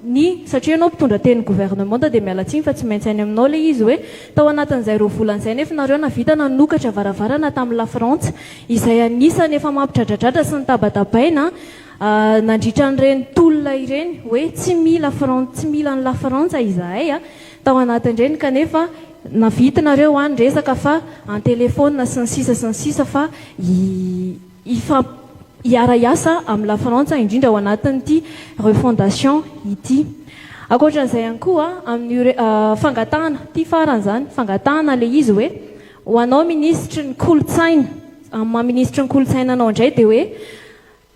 ny, satria ianao mpitondra tenin'ny gouvernementa dia miala tsiny fa tsy maintsy any aminao ilay izy hoe tao anatin'izay roa volana izay nefa nareo navita nanokatra varavarana tamin'i Lafrantsa izay anisany efa mampidradradradra sy nitabatabaina nandritra an'ireny tolona ireny hoe tsy mila Frantsa tsy mila an'i Lafrantsa izahay tao anatin'ireny kanefa navita nareo an resaka fa an-telefaonina sy ny sisa sy ny sisa fa hifamp hiara-hiasa amin'i Lafrantsa indrindra ao anatin'ity refondation ity. Ankoatran'izay ihany koa amin'io fangatahana, ity farany izany, fangatahana ilay izy hoe ho anao minisitry ny kolontsaina, amin'ny maha minisitry ny kolontsaina anao indray dia hoe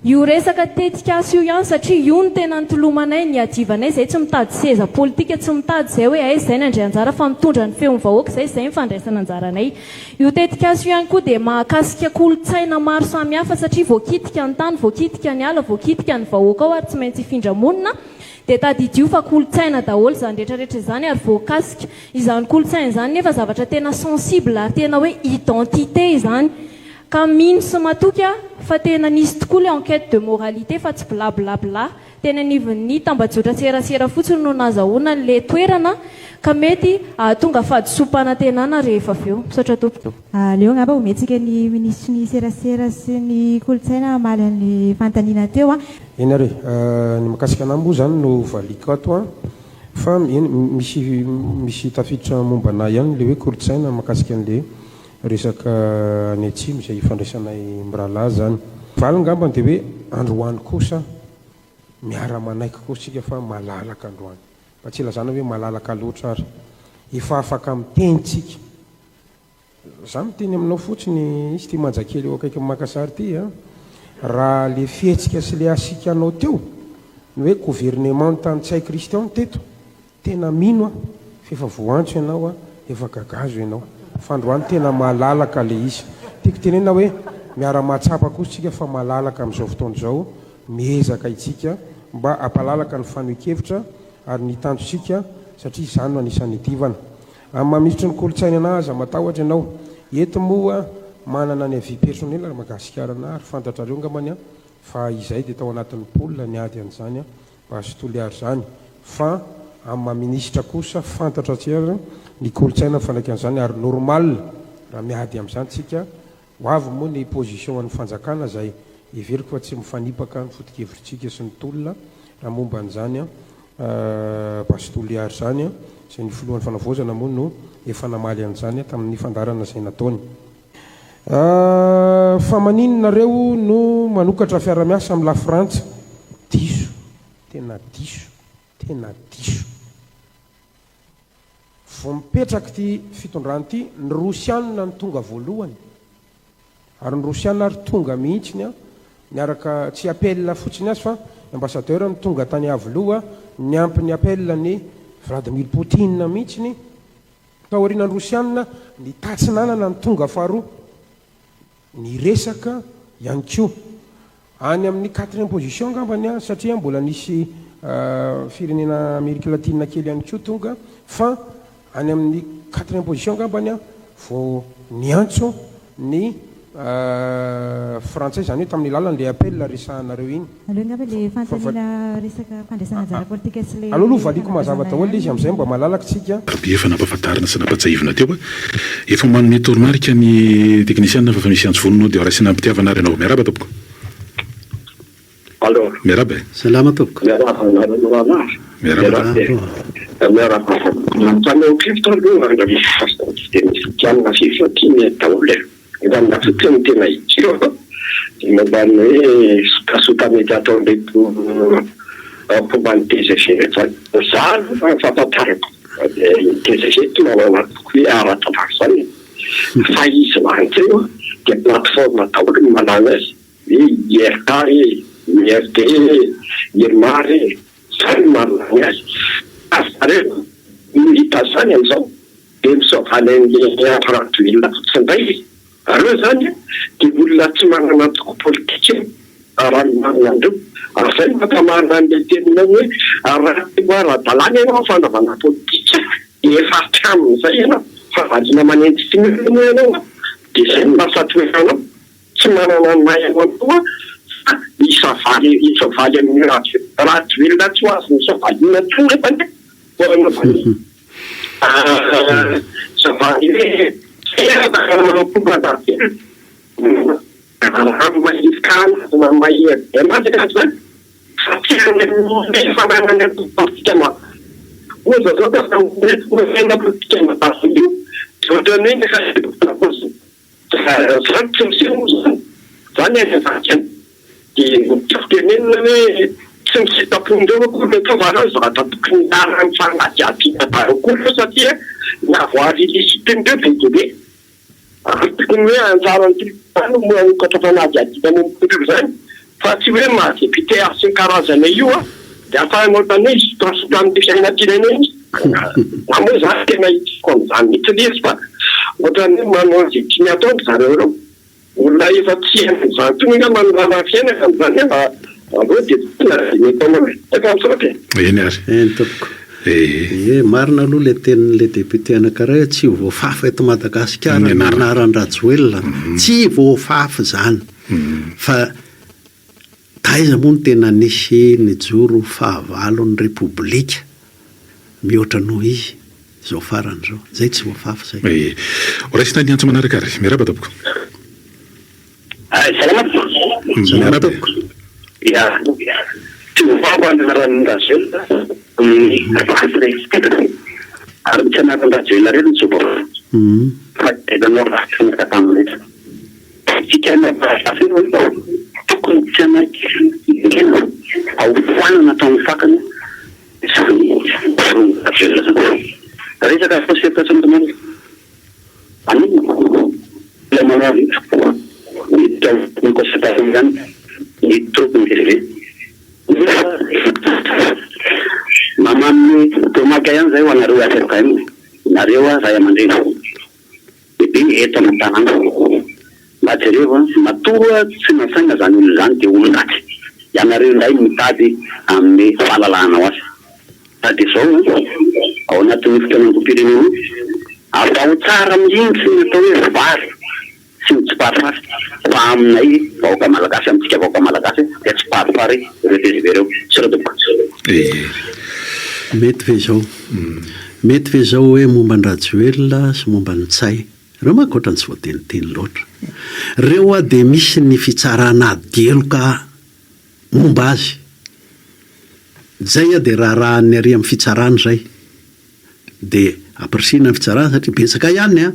io resaka tetikasa io ihany satria io no tena nitolomanay, niadivanay, izay tsy mitady seza politika, tsy mitady izay hoe aiza izay ny handray anjara fa mitondra ny feon'ny vahoaka izay, izay ny fandraisana anjaranay. Io tetikasa io ihany koa dia mahakasika kolontsaina maro samihafa satria voakitika ny tany, voakitika ny ala, voakitika ny vahoaka ao ary tsy maintsy hifindra monina. Dia tadidio fa kolontsaina daholo izany rehetra rehetra izany ary voakasika izany kolontsaina izany nefa zavatra tena sensible ary tena hoe identité izany. Ka mino sy matoky aho fa tena nisy tokoa ilay enquête de moralité fa tsy blablabla. Teny anivon'ny tambajotran-tserasera fotsiny no nazahoana an'ilay toerana ka mety hahatonga fahadisoam-panantenana rehefa avy eo. Misaotra tompoko. Aleo angamba omentsika ny minisitry ny serasera sy ny kolontsaina hamaly an'ilay fanontaniana teo. Eny ary e, ny mahakasika anah moa zany no valiako ato an, fa eny misy misy tafiditra momba anah ihany le hoe kolontsaina mahakasika an'le resaka any atsimo izay ifandraisanay mirahalahy zany. Valiny ngambany dia hoe androany kosa miara manaiky koa isika fa malalaka androany. Mba tsy ilazana hoe malalaka loatra ary. Efa afaka miteny tsika. Za miteny aminao fotsiny izy ity manjakely eo akaikin'i Makasary ity a. Raha le fihetsika sy le hasikanao teo, ny hoe governemanta Ntsay Christian teto, Tena mino aho f'efa voantso ianao a, efa gagazo ianao. Fa androany tena malalaka le izy. Tiako tenenina hoe miara mahatsapa kosa tsika fa malalaka amin'izao fotoana izao, miezaka itsika mba hampalalaka ny fanohi-kevitra ary ny tanjontsika satria izany no anisan'ny idivana. Amin'ny maha minisitry ny kolontsaina anah aza matahotra ianao. Eto moa manana ny avis personnel ry Madagasikara anah ary fantatrareo angambany an fa izay dia tao anatin'ny pool niady an'izany an. Base Toliara izany fa amin'ny maha minisitra kosa fantatra tsara ny kolontsaina mifandraika an'izany ary normal raha miady amin'izany tsika, ho avy moa ny position an'ny fanjakana izay heveriko fa tsy mifanipaka ny fotokevitritsika sy ny tolona raha momba an'izany Base Toliara izany, izay ny filohan'ny fanavaozana moa no efa namaly an'izany tamin'ny fandaharana izay nataony. Fa maninona nareo no manokatra fiaramiasa am la frantsa? Diso, tena diso, tena diso. Vao mipetraka ity fitondrana ity, ny rosianina no tonga voalohany. Ary ny rosiana ary tonga mihitsiny an, niaraka, tsy appel fotsiny azy fa ny ambassadeur no tonga tany Iavoloha, niampy ny appel ny Vladimir Poutine mihitsiny. Taorian'ny Rosiana, ny Tatsinanana no tonga faharoa. Niresaka ihany koa. Any amin'ny quatrième position angambany satria mbola nisy firenena Amerika Latina kely ihany koa tonga fa any amin'ny quatrième position angambany vao niantso ny Frantsay, izany hoe tamin'ny alalan'ilay appel resahanareo iny. Aleo angamba le fanontaniana resaka fandraisana anjara politika sy le Aleo aloha valiako mazava daholo le izy amizay mba malalaka tsika. Rabe efa nampahafantarina sy nampatsiahivina teo. Efa manome toromarika ny teknisianina fa efa misy antso vonona ao dia raisina am-pitiavana ary ianao. Miarahaba tompoko. Allo. Miarahaba e. Salama tompoko. Miarahaba anareo rahalahy. Miarahaba. Miarahaba. Manontany hevitra aloha fa tsy dia misy kianina firy fa tiany daholo e. Milamina fotsiny ny tena idirako dia momba ny hoe sotasota mety ataon'ireto mpomba ny tgv ireto izany. Za aloha ny fahafantarako dia ny tgv tsy manana toko hoe ara-dalàna izany e. Fa izy rahateo io dia plateforme daholo no manana azy hoe IRK e, IRD e, IRMAR e, izany no mahalany azy. Fa zareo no hita izany amin'izao. Dia misaovaly an'i Andry Rajoelina fotsiny indray izy. Ireo izany dia olona tsy manana antoko politika raha ny marina andreo. Ary izay no mampamarina an'ilay teninao hoe raha te ho ara-dalàna ianao amin'ny fanaovana politika dia efa hatramin'izay ianao fa variana manenjika ny olona moa ianao dia izay no lasa toeranao. Tsy manana ny maha ianao anao. Fa hisavaly hisavaly amin'io Rajoelina tsy ho azony savaliana intsony nefa anie vao anaovany savaly hoe fomba Rajoelina raha mahirika anazy na mahery be anazy angamba zany fa tsy any amin'ny fananany antoko politika ma ohatra zao ka fa ny politika malagasy io dia ohatran'ny hoe ny efa Zany tsy miseho moa zany, zany any ambadika any. Dia tiako tenenina hoe tsy ny sitrapon'ireo akory no atao fa ireo zavatra tokony hiaran'ny fanadihadiana daholo koa ireo satria ny avoir illicite-n'ireo be dia be. Ary tokony hoe anjaran'ny tribunal no manokatra fanadihadiana momba an'ireo izany fa tsy hoe maha député azy sy ny karazany io dia ahafahanao ohatran'ny hoe hisotrasotra amin'ny fiainam-pirenena izy. Za moa izany tena hitako an'izany mihitsy ilay izy fa ohatran'ny hoe manao izay tiany atao ry zareo ireo. Olona efa tsy hain'izany intsony angamba ny raharaha fiainana amin'izany fa aleo dia tena dia mety hanao resaka misaotra e. Eny ary. Eny tompoko. Ee. Ie, marina aloha ilay tenin'ilay député anankiray hoe tsy voafafa eto Madagasikara Ny ny anarana. anaran-dRajoelina. Tsy voafafa izany. Fa taiza moa no tena nisy nijoro ho fahavalon'ny Repoblika mihoatra noho izy izao farany izao? Izay tsy voafafa izay. Ee. Ho raisina ny antso manaraka ary. Miarahaba tompoko. Salama tompoko. Salama Miarahaba e. tompoko. Ya. Tsy voafafa ny anaran'i Rajoelina amin'ny rafitra ary tsy anaran-dRajoelina irery no tsy voafafa fa izay nanao rafitra niaraka taminy rehetra. Isika Malagasy ireo tokony tsy hanaiky hena fa ho foanana hatramin'ny fakany izany Rajoelina izany. Resaka concertation nationale maninona? Ilay manao an'io miditra ao anatin'ny concertation ihany ny troupe-n'ny tgv nefa mba manome toromarika ihany izay ho anareo ffkm, nareo ray aman-dreny. Bebe eto aman-tanàna. Mba jereo an, matoa tsy nasaina zany olona izany dia olon-dratsy. Ianareo indray no mitady hanome fahalalahana ho azy. Sady izao an, ao anatin'io fotoan'androm-pirenena io, avaho tsara mihitsy ny atao hoe vary sy ny tsiparifary fa aminay vahoaka malagasy, amintsika vahoaka malagasy dia tsiparifary ireo tgv ireo. Misaotra tompoko. Ee. Mety ve izao? Mety ve izao hoe momba an-dRajoelina sy momba an'i Ntsay? Ireo manko ohatran'ny tsy voateniteny loatra. Ireo hoa dia misy ny fitsarana ady heloka momba azy. Izay dia raharahan'ny ary amin'ny fitsarana izay. Dia ampirisihina ny fitsarana satria betsaka ihany an,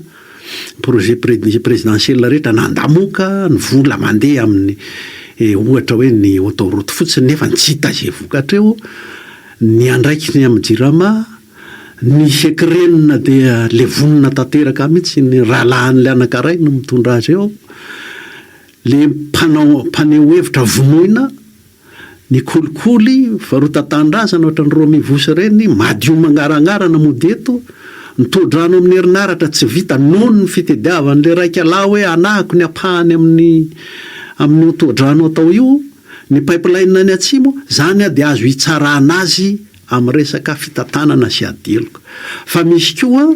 projet présidentiel rehetra nandamoka ny vola mandeha amin'ny ohatra hoe ny autoroute fotsiny nefa tsy hita izay vokatra eo, ny andraikiny amin'ny jirama, ny secret-na dia levonina tanteraka mihitsy, ny rahalahin'ilay anankaray no mitondra azy eo, le mpanao mpaneho hevitra vonoina. Ny kolikoly, varotan-tanindrazana ohatran'ny Romivos ireny, madio mangarangarana mody eto, ny tohodrano amin'ny herinaratra tsy vita noho ny fitediavan'ilay raika lahy hoe anahako ny ampahany amin'ny amin'io tohodrano atao io, ny pipeline any atsimo, izany dia azo hitsarana azy amin'ny resaka fitantanana sy ady heloka. Fa misy koa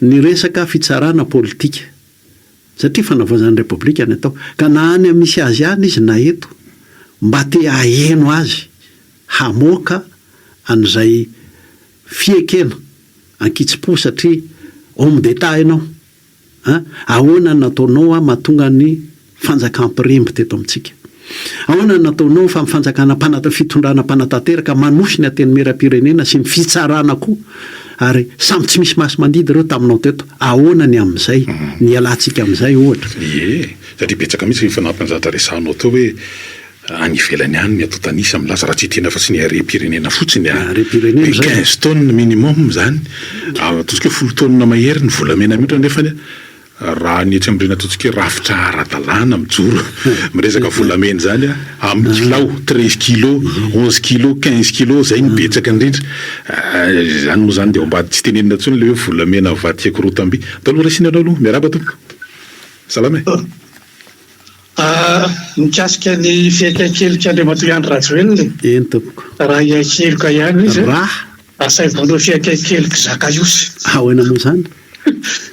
ny resaka fitsarana politika. Satria fanavaozana ny Repoblika ny atao. Ka na any amin'ny misy azy any izy na eto, mba te haheno azy hamoaka an'izay fiekena ankitsim-po satria homme d'Etat ianao an! Ahoana no nataonao mahatonga ny fanjakam-piremby teto amintsika? Ahoana no nataonao fa ny fanjakana mpanata, fitondrana mpanatanteraka manosy ny antenimierampirenena sy ny fitsarana koa ary samy tsy misy masi-mandidy ireo taminao teto, ahoana ny amin'izay, ny hialantsika amin'izay ohatra? Ie, satria betsaka mihitsy ny fanampiny zavatra resahanao teo hoe any ivelany any ny antontan'isa milaza raha tsy hiteny afa-tsy ny harem-pirenena fotsiny an, Harem-pirenena hoe izay. quinze tonnes minimum izany, ataontsika hoe folo taonina mahery ny volamena mihoatra nefany Raha ny etsy amin'ireny ataontsika hoe rafitra ara-dalàna mijoro miresaka volamena izany amin'ny kilao, treize kilos, onze kilos, quinze kilos, izay no betsaka indrindra. Izany moa izany dia ao ambady tsy tenenina intsony ilay hoe volamena avadika korotam-by. Atao aloha raisina ianao aloha. Miarahaba tompoko. Salama e. Mikasika ny fiaiken-kelik'Andriamatoa Andry Rajoelina e. Eny tompoko. Raha hiaiky heloka ihany izy, Raha. asaivo manao fiaiken-kelik'i Zakaiosy. Ahoana moa izany?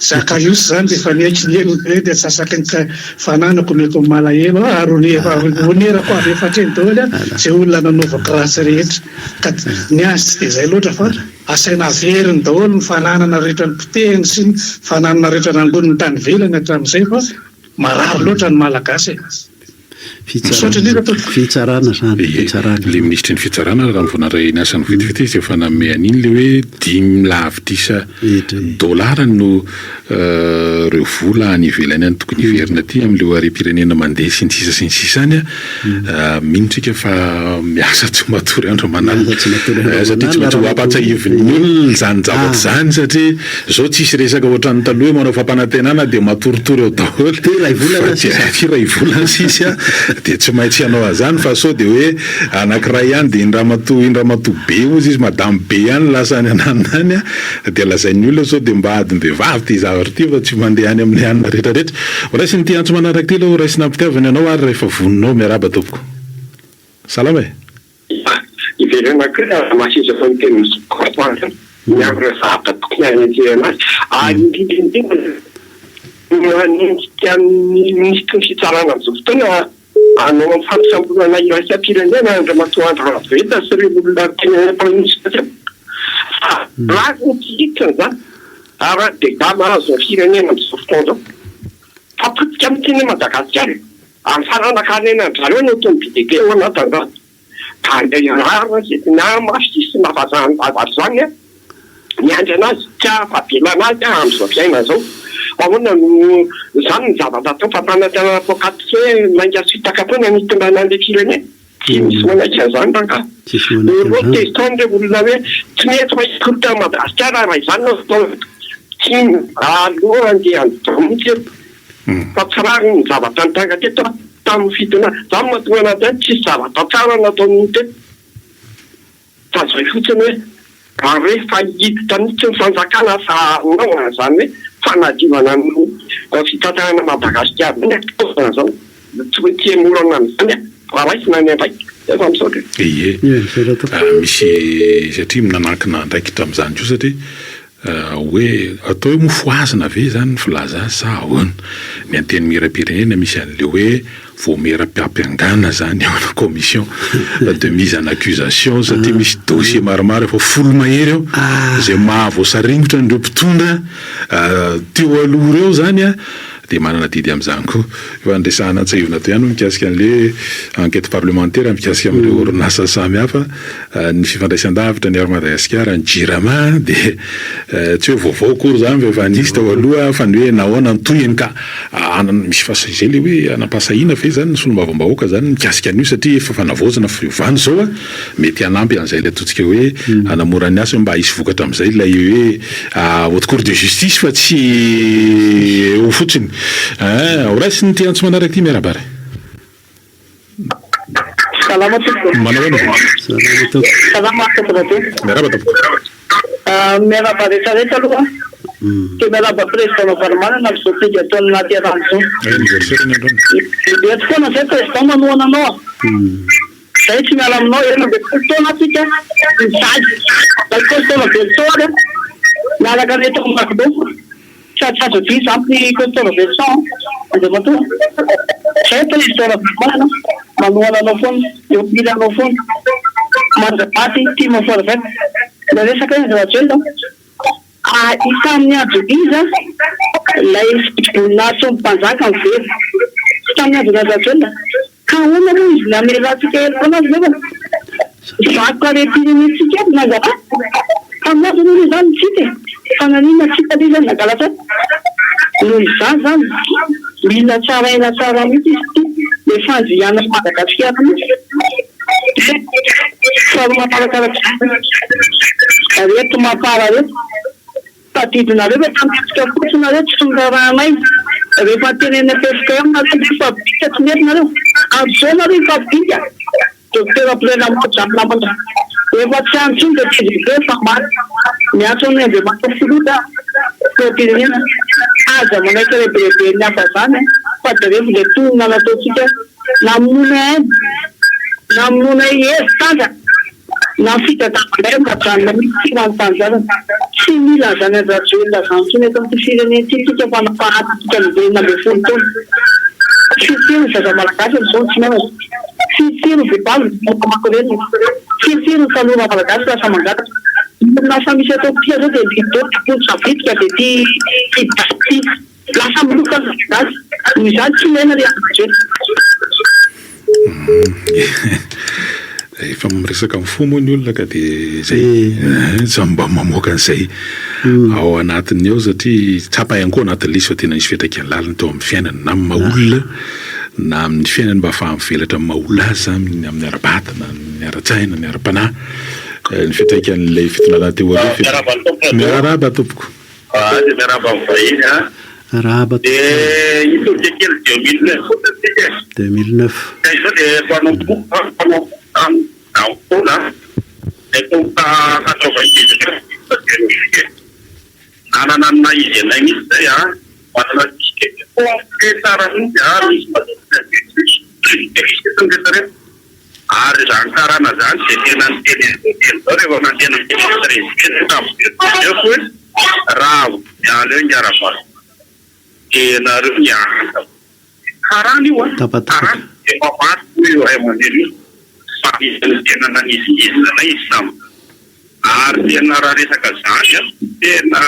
Zakaiosy izany dia efa niaiky ny helony be dia antsasaky ny fananako omeko ny malahelo aho ary onerako avy efa hatreny daholo izay olona nanaovako ratsy rehetra. Ka ny azy tsy dia izay loatra fa asaina averiny daholo ny fananana rehetra nopotehiny sy ny fananana rehetra nangoniny tany ivelany hatramin'izay fa marary loatra ny Malagasy e. Misaotra indrindra tompoko. Fitsarana zany, fitsarana. Ilay minisitry ny fitsarana raha vao nandray ny asany vetivety izy dia efa nanome an'iny ilay hoe dimy lavitrisa dolara no ireo vola any ivelany any tokony hiverina aty amin'ilay harem-pirenena mandeha sy ny sisa sy ny sisa any. Mino tsika fa miasa tsy matory andro aman'alina satria tsy maintsy ho ampatsiahivin'ny olona izany zavatra izany satria Zao tsisy resaka ohatran'ny taloha hoe manao fampanantenana dia matoritory ao daholo Ty iray volana sisa. Ty iray volana sisa dia tsy maintsy hanao an'izany fa sao dia hoe anankiray ihany dia iny ramatoa iny ramatoa be hozy izy madame be ihany lasa any ananona any dia lazain'ny olona sao dia mba adim-behivavy ity zavatra ity fa tsy mandeha any amin'ny anona rehetra rehetra. Ho raisina ity antso manaraka ity aloha ho raisina am-pitiavana ianao ary rehefa vonona ao. Miarahaba tompoko. Salama e! Hiverena koa raha masizako ny tenin'i Zoky ny amin'ireo zavatra tokony hanenjehana azy ary indrindra indrindra ny hanenjika ny minisitry ny fitsarana amin'izao fotoana hanao amin'ny fampisamborana iraisam-pirenena Andriamatoa Andry Rajoelina sy ireo olona teny amin'ny praiminisitra teo fa rariny tsy hitsiny izany ary dégâts mahazo ny firenena amin'izao fotoana izao fa potika mihitsy anie Madagasikara e! Ary fananan-karena an-dry zareo no ataony be dia be ao anatin'izany. Ka ilay rariny sy na mafy sy na vazaha zavatra izany an, miandry an'azy, tsy afa-bela an'azy aho amin'izao fiainana izao. Fa ahoana no, izany ny zavatra atao, fampanantenana poakaty tsy hoe lainga sy fitaka foana ny hitondrana an'ilay firenena. Tsy misy manaiky an'izany rangahy. Tsisy manaiky Ireo an'izany. tezitra any ireo olona hoe tsy mety fa hikorontana an'i Madagasikara raha izany no atao. Tsy aleo handeha an'izao mihitsy eto. Fa tsy rariny ny zavatra nitranga teto tamin'ny fitondrana. Izany no mahatonga anaty ahy tsisy zavatra tsara nataon'iny teto. Fa izay fotsiny hoe raha rehefa hiditra mihitsy ny fanjakana fa hanao an'izany hoe fanadiovana ny fitantanana Madagasikara izany ataovana izao. Tsy hoe tsy hemorana amin'izany fa raisina ny andraikitra. Zay fa misaotra e. Ie, Misaotra tompoko. misy satria nanankina andraikitra amin'izany koa satria Hoe atao hoe mofohazina ve izany ny filaza azy sa ahoana? Ny Antenimierampirenena misy an'ilay hoe vaomieram-piampiangana izany ao na commission de mise en accusation satria misy dossier maromaro efa folo mahery ao izay mahavoasaringotra an'ireo mpitondra teo aloha ireo izany dia manana adidy amin'izany koa. Efa niresahana antsahivina teo ihany moa mikasika an'ilay enquête parlementaire mikasika amin'ireo orinasa samihafa. Ny fifandraisan-davitra, ny Air Madagascar, ny Jirama dia tsy hoe vaovao akory izany fa efa nisy tao aloha fa ny hoe nahoana ny tohiny ka misy fas- izay ilay hoe hanam-pahasahiana ve izany ny solombavambahoaka izany mikasika an'io satria efa fanavaozana fiovana izao a, mety hanampy an'izay ilay ataontsika hoe hanamora ny asa hoe mba hisy vokatra amin'izay ilay hoe haute cour de justice fa tsy eo fotsiny. Horaisina ity antso manaraka ity miarahaba ary. Salama tompoko. Manao ahoana zay? Salama tompoko. Salama Tompoko. Miarahaba tompoko. Miarahaba rehetra rehetra aloha. Dia miarahaba président Ravalomanana amin'izao didy ataony nahaterahany izao. Anniversaire ny androany. Eto foana izay président manohana anao. Izay tsy miala aminao 16 taona tsika mijaly. Zay costaud Ravelison ary miaraka rehetra ao Magro. Sady tsy azo adino izany ry Costaud Ravelison an! Andriamatoa. Zay Président Ravalomanana manohana anao foana, eo anilanao foana. Mandra-paty Team Forever. Ilay resaka hoe Andry Rajoelina an! Tamin'ny andro iza ilay voninahitry ny mpanjaka niverina? Tsy tamin'ny andron'i Andry Rajoelina? Ka ahoana moa izy namelantsika heloka anazy nefa vakoka harem-pirenentsika eto nangalatra? Tamin'azy aloha izany tsy hita e! Fa naninona tsy hita ilay izy nangalatra? Noho izany izany mila tsaraina tsara mihitsy izy ity, ilay fandrianan'i Madagasikara mihitsy. Dia faharoa manarakaraka izany, reto mapar reto. Tadidinareo ve tamin'ny hetsika fotsy nareo tsy niraharaha anay rehefa tenenina ffkm nareo ndeha hifampidinika tsy mety nareo ary zao nareo hifampidinika Docteur Prela Moja namana efa tsy any tsony le tgv fa maty miantso an'i Andriamanitra filoha za filoham-pirenena aza manaiky rebireben'ny hafa zany fa jerevo le tolona nataontsika namonoanay aina namonoanay hery tanjaka. Na ny fitadiavanay no ajanona mihitsy ho an'ny tanindrazana. Tsy mila an'izany Andry Rajoelina izany intsony eto amin'ity firenena ity isika fa nampahantra antsika ny 16 taona. Firifiry ny zaza malagasy amin'izao no tsy mianatra? Firifiry ny vehivavy no tsy makorenina? Firifiry ny tanora malagasy lasa mangataka? Ny orinasa misy eto amintsika izao dia ny Rideau, dia Pontsavitika, dia ity ity ity. Lasa miloka ny Malagasy. Noho izany tsy ilaina ilay budget. Efa miresaka amin'ny fo moa ny olona ka dia izay. Samy mba mamoaka an'izay ao anatiny ao satria tsapa ihany koa anatin'ilay izy fa tena nisy fiantraikany lalina teo amin'ny fiainany na amin'ny maha olona na amin'ny fiainany mba ahafaha mivelatra amin'ny maha olona azy amin'ny amin'ny ara-batana, ny ara-tsaina, ny ara-panahy. Ny fiantraikan'ilay fitondrana teo aloha. Miarahaba tompoko. Ah dia miarahaba ny vahiny a. Arahaba tompoko. Dia hitodika kely 2009 fotsiny tsika e. 2009. Ka izao dia mpanompo mpanompo tamin'ny fotoana dia tonga 99 2009 e. Nanana ny maha izy anay mihitsy izay a. Manana système complet tsara mihitsy a. Misy magasin de plus de risque ny rehetra rehetra. Ary izany karana izany dia tena niteny an'izao teny izao rehefa nandeha nandeha treize tamin'ny 2019 hoe raha vao miala eo ingahy Ravalomanana dia nareo miasa. Karana io an! Tapatapaka. Karana. Efa maty moa io ray aman-dreny io fa isan'ny tena nanizingizina anay izy tamin'izany. Ary tena raha resaka zany an, tena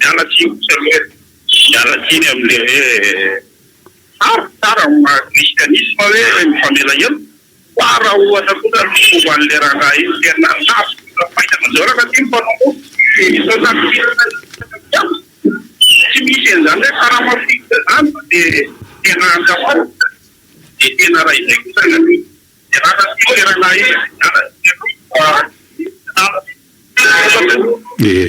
miala tsiny kosa aloha e! Miala tsiny amin'ilay hoe Tsara, tsara ny maha kristianisma hoe mifamela heloka, fa raha ohatra kosa ny fomba an'ilay rangahy iny tena lavitra faisana zao raha ty mpanao mofo sao takirana tsy misy an'izany hoe karama fixe zany fa de tena ankapobe de tena raha izay kosa ny de lasa ty le rangahy iny Ee.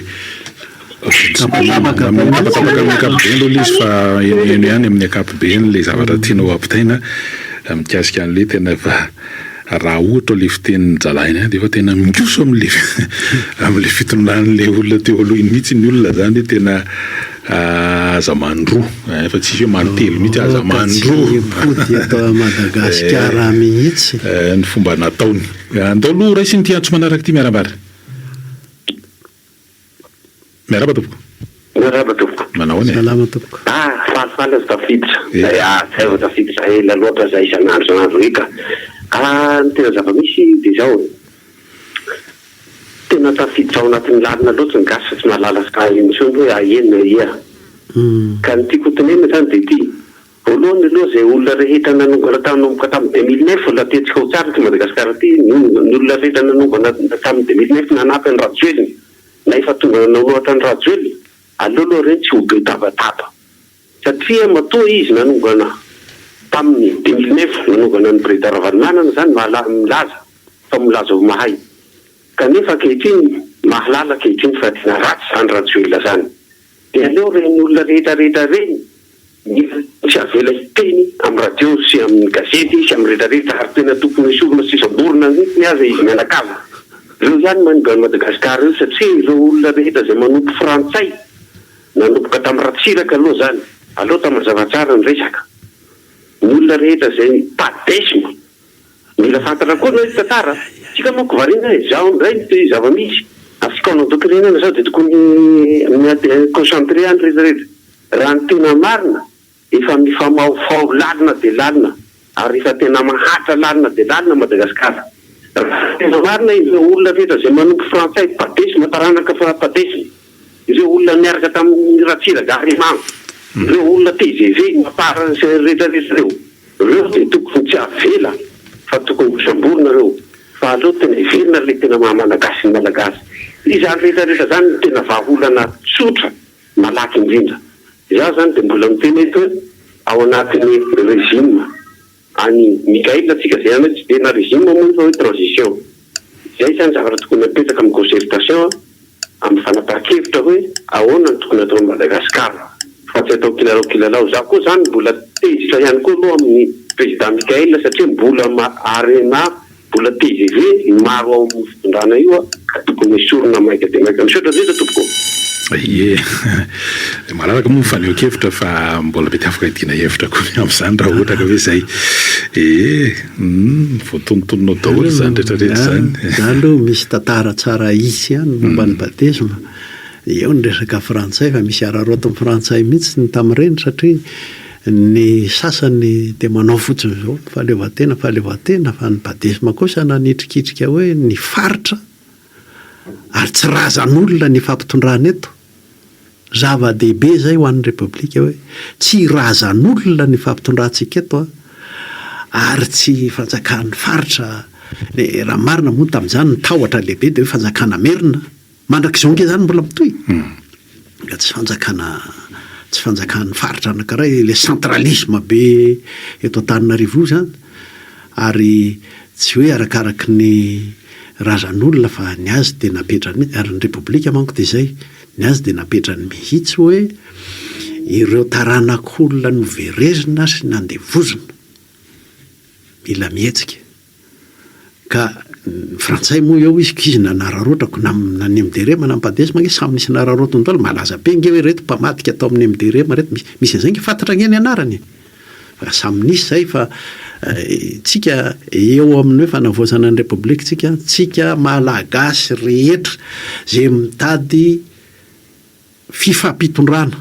Tapatapaka amin'ny ankapobeny aloha ilay izy fa henoheno ihany amin'ny ankapobeny ilay zavatra tianao hampitaina mikasika an'ilay tena efa raha ohatra ilay fitenin-jalahy iny ihany dia efa tena mikoso amin'ilay amin'ilay fitondran'ilay olona teo aloha iny mihitsy ny olona izany hoe tena aza mandroa efa tsisy hoe mantelo mihitsy aza mandroa. Ka tsy hipody eto Madagasikara mihitsy. Ny fomba nataony. Andao aloha raisina ity antso manaraka ity miarahaba. Miarahaba tompoko. Miarahaba tompoko. Manao ahoana e? Salama tompoko. Ah, falifaly aho tafiditra. Eh. Ah, zay vao tafiditra ela loatra zay isan'andro isan'andro eka. Ah, ny tena zava-misy dia izao. Tena tafiditra ao anatin'ny lalina loatra ny gasy fa tsy mahalala sahy intsony hoe aia na aia. Ka ny tiako ho tenenina izany dia ity. Voalohany aloha izay olona rehetra nanongana tanomboka tamin'ny 2009 raha tiantsika ho tsara ity Madagasikara ity, ny olona rehetra nanongana tamin'ny 2009 nanampy an'i Rajoelina na efa tonga nanohatra an'i Rajoelina, aleo aloha ireny tsy ho be tabataba satria matoa izy nanongana tamin'ny 2009 nanongana an'i Président Ravalomanana izany milaza fa milaza ho mahay kanefa ankehitriny mahalala ankehitriny fa tena ratsy izany Rajoelina izany dia aleo ireny olona rehetra rehetra ireny Mila tsy avela hiteny amin'ny radio sy amin'ny gazety sy amin'ny retraretra ary tena tokony hoesorina sy samborina mihitsiny aza izy mianakavy. Ireo ihany manimba an'i Madagasikara ireo satria ireo olona rehetra izay manompo frantsay nanomboka tamin'i Ratsiraka aloha izany, aleo atao mazava tsara ny resaka, ny olona rehetra izay padesme Mila fantatra koa aloha ny tantara. Tsika manko variana e, zaho indray ny zava-misy ary fikaonandoham-pirenena zao dia tokony mi-concentrer any rehetra rehetra. Raha ny tena marina efa mifamahofaho lalina dia lalina ary efa tena mahatra lalina dia lalina Madagasikara. Raha ny tena marina ireo olona rehetra izay manompo frantsay padesm taranaka padesm, ireo olona niaraka tamin'i Ratsiraka Arema, ireo olona tgv, mapar sy rehetra rehetra ireo. Reo dia tokony tsy avela fa tokony ho samborina reo fa aleo tena heverina le tena maha malagasy ny malagasy. Izany rehetra rehetra zany no tena vahaolana tsotra malaky indrindra. Izaho zany dia mbola miteny eto hoe ao anatin'ny régime an'i Mickaël tsika zay any hoe tsy tena régime moa io fa hoe transition. Izay zany zavatra tokony apetraka amin'ny concertation amin'ny fanapahan-kevitra hoe ahoana no tokony atao amin'i Madagasikara fa tsy atao kilalao kilalao. Izaho koa izany mbola tezitra ihany koa aloha amin'ny Président Mickaël satria mbola Arema, mbola tgv ny maro ao amin'io fitondrana io ka tokony esorina maika dia maika. Misaotra indrindra tompoko. Ie. Malalaka moa ny fanehoan-kevitra fa mbola mety afaka hidiana hevitra koa ny amin'izany raha ohatra ka hoe izay. Ee, humm, voatonontonona ao daholo izany rehetra rehetra izany. Za aloha misy tantara tsara hisy ihany momba ny batesma. Eo ny resaka frantsay fa misy araraotin'ny frantsay mihitsy ny tamin'ireny satria ny sasany dia manao fotsiny izao fahaleovantena fahaleovantena fa ny batesma kosa nanitrikitrika hoe ny faritra Ary tsy razan'olona ny ifampitondrana eto. Zava-dehibe izay ho an'ny Repoblika hoe tsy razan'olona ny ifampitondrantsika eto an, ary tsy fanjakan'ny faritra, raha ny marina moa tamin'izany ny tahotra lehibe dia hoe fanjakana merina, mandrak'izao ange izany mbola mitohy, ka tsy fanjakana, tsy fanjakan'ny faritra anankiray, ilay centralisme be eto Antananarivo io izany, ary tsy hoe arakaraky ny razan'olona fa ny azy dia napetrany mihitsy, ary ny repoblika manko dia izay, ny azy dia napetrany mihitsy hoe ireo taranak'olona noverezina sy nandevozina mila mihetsika, ka ny frantsay moa eo izy k'izy nanararaotra ko na na ny MDRM na ny Padesm ange samy nisy nararaotiny daholo, malaza be ange hoe ireto mpamadika tao amin'ny MDRM ireto, misy misy an'izay ange fantatra ange ny anarany e! Fa samy nisy izay fa tsika eo amin'ny hoe fanavaozana ny Repoblika tsika, tsika Malagasy rehetra izay mitady fifampitondrana.